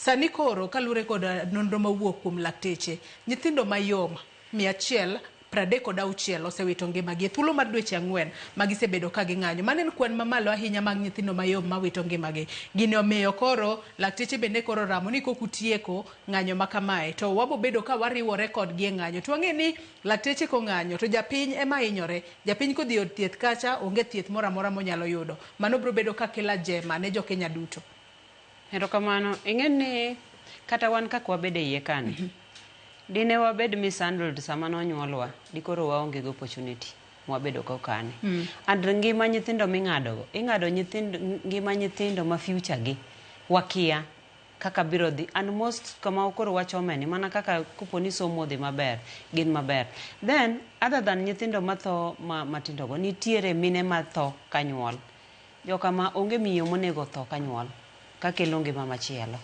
Sani koro kaluwore kod nonro mowuok kuom lakteche, nyithindo mayom 136 osewito ngimagi e thuolo mar dweche 4 ma gisebedo ka ging'anyo. Mano en kwan mamalo ahinya mag nyithindo mayom mawito ngimagi. Gini omiyo koro lakteche bende koro ramo ni kok utieko ng'anyo ma kamae to wabobedo ka wariwore kodgi e ng'anyo. To wang'e ni lakteche kong'anyo to japiny ema hinyore. Japiny kodhi e od thieth kacha onge thieth moro amora monyalo yudo. Mano biro bedo ka kelo ajema ne jokenya duto. Erokamano. Ing'e ni kata wan kaka wabedo e iye kani, dine wabed mishandled sama nonyuolwa, dikoro waonge gi opportunity mwabedo go kani. And ngima nyithindo ming'ado go, ing'ado nyithindo, ngima nyithindo ma future gi wakia kaka biro dhi. And most kama koro wachome ni, mana kaka kopo ni somo odhi maber, gin maber. Then, other than nyithindo matho ma, matindo go, nitiere mine matho kanyuol. Jokama onge miyo monego tho kanyuol, kakelo ngima machielo.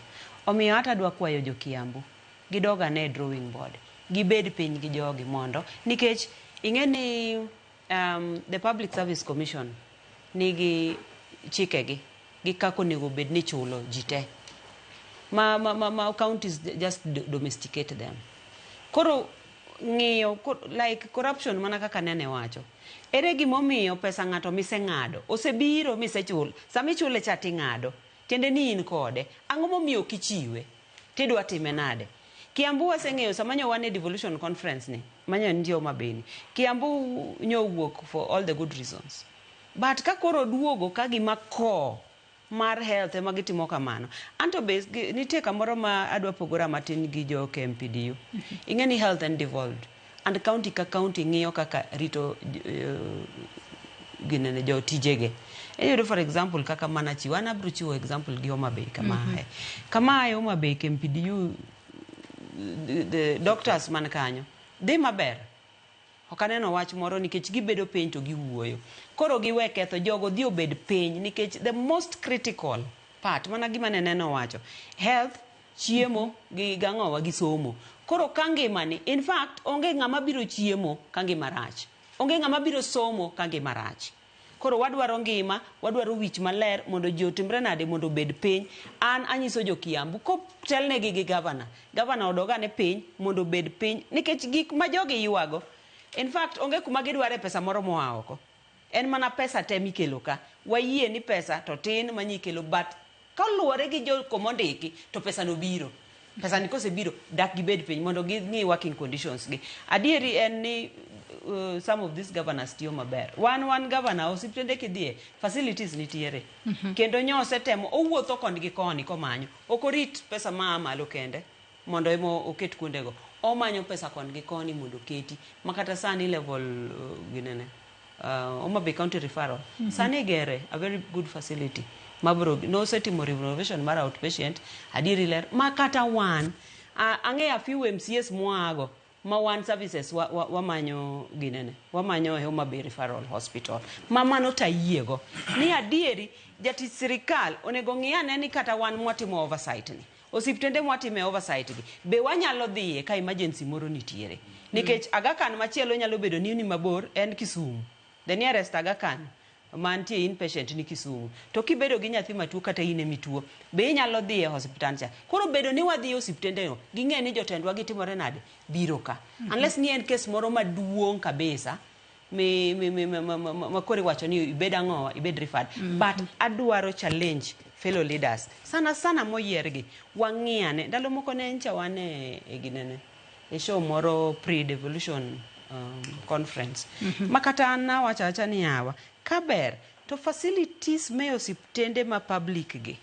Omiyo hata adwa kwayo jo Kiambu, gidog ane e drawing board. Gibed piny gi jogi mondo, nikech ing'e ni the Public Service Commission nigi chikegi gi kaka onego bed ni ichulo ji te. Ma counties just domesticate them. Koro ng'iyo like corruption mana kaka nene wacho. Ere gimomiyo pesa ng'ato miseng'ado osebiro misechul, sama ichule cha ting'ado, tiende ni in kode. Ang'o momiyo ok ichiwe? Tidwa time nade? Kiambu waseng'eyo sama nyo wan e devolution conference ni, manyo nitie Homa Bay ni. Kiambu nyo owuok for all the good reasons. But ka koro oduogo ka gima core mar health ema gitimo kamano. Anto be nitie kamoro ma adwa pogora matin gi jo KMPDU. Ing'e ni health en devolved. And county ka county ng'iyo kaka rito ginene jo tijege. Iyudo for example kaka mana chiwo, an abiro chiwo example gi Homa Bay kama aye. Kama aye Homa Bay KMPDU the doctors man kanyo dhi maber. Ok aneno wach moro nikech gibedo piny to giwuoyo. Koro giwe ketho jogo dhi obed piny nikech the most critical part mana gima ne neno wacho health, chiemo gi gang'owa gi somo. Koro ka ngimani, in fact onge ng'ama biro chiemo ka ngima rach. Onge ng'ama biro somo ka ngima rach. Koro wadwaro ngima, wadwaro wich maler mondo ji otimre nade mondo obed piny. An anyiso jo Kiambu kotelnegi gi gavana, gavana odog ane piny mondo obed piny nikech gik ma jogi ywago, in fact onge kuma gidware pesa moro moa oko. En mana pesa te mikelo ka. Wayie ni pesa to tin manyikelo but kaluwore gi joko mondiki to pesa no biro. Pesa ni kosebiro dak gibed piny mondo ging'i working conditions gi. Adieri en ni some of these governors tiyo maber. Wan governor osiptende kidhiye facilities nitiere. Kendo nyo osetemo owuotho koni gi koni komanyo. Ok orit pesa maa malo kende mondo ema oket kuondego. Omanyo pesa koni gi koni mondo oketi. Ma kata sani level ginene. Homa Bay County Referral. Sani igere a very good facility. Mabro nosetimo renovation mar outpatient adieri ler ma kata wan ang'eyo a few MCAs mwaago ma wan services wamanyo ginene wamanyo e Homa Bay Referral Hospital ma mano tayiego ni adieri jatich sirikal onego ng'i ane ni kata wan mwatimo oversight ni osiptende mwatime oversight gi be wanyalo dhiye ka emergency moro nitiere nikech Aga Khan machielo nyalo bedo ni ni mabor en Kisumu the nearest Aga Khan mantie inpatient ni Kisumu to kibedo gi nyathi matuo kata in emituo be inyalo dhi e hospital cha koro bedo ni wadhi e osiptende no ging'e ni jotendwa gitimore nade biro ka unless ni en kes moro maduong' kabisa mi ma koro iwacho ni ibed ang'owa ibed referred but adwaro challenge fellow leaders sana sana moyiergi wang'iyane ndalo moko ne ncha wan e ginene e show moro pre devolution conference ma kata an nawacho awacha ni yawa kaber to facilities me osiptende ma public gi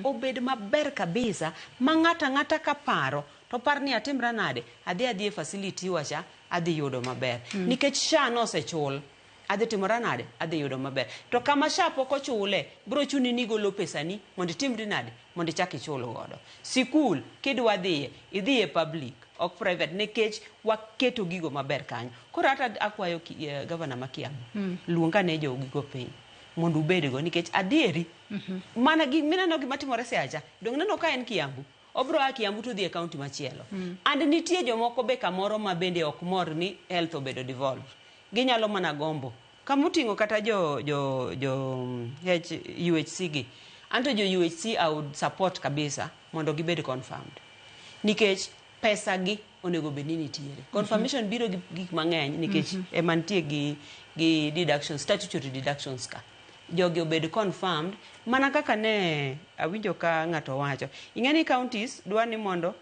obed maber kabisa ma ng'ato ang'ata ka paro to par ni atimra nade adhi adhi e facility wacha adhi yudo maber nikech SHA nosechul adhi timora nade adhi yudo maber to kama SHA pok ochule bro chuni ni igolo pesani mondo itimri nade mondo ichak ichul godo sikul kidwa dhiye idhi e public ok private nikech waketo gigo maber kanyo koro hata akwayo gavana ma Kiambu luong ane jogigo piny mondo ubedgo nikech adieri mana gi mineno gima timore Siaya cha dong neno ka en Kiambu obro a Kiambu to dhi e county machielo and nitie jomoko be kamoro ma bende ok mor ni health obedo devolved ginyalo mana gombo kamoting'o kata jo UHC gi anto jo UHC I would support kabisa. mondo gibed confirmed. Nikech pesa gi onego bed ni nitiere. Confirmation biro gi gik mang'eny nikech ema nitie gi deductions, statutory deductions ka. Jogi obed confirmed mana kaka ne awinjo ka ng'ato wacho. Ing'e ni counties dwa ni mondo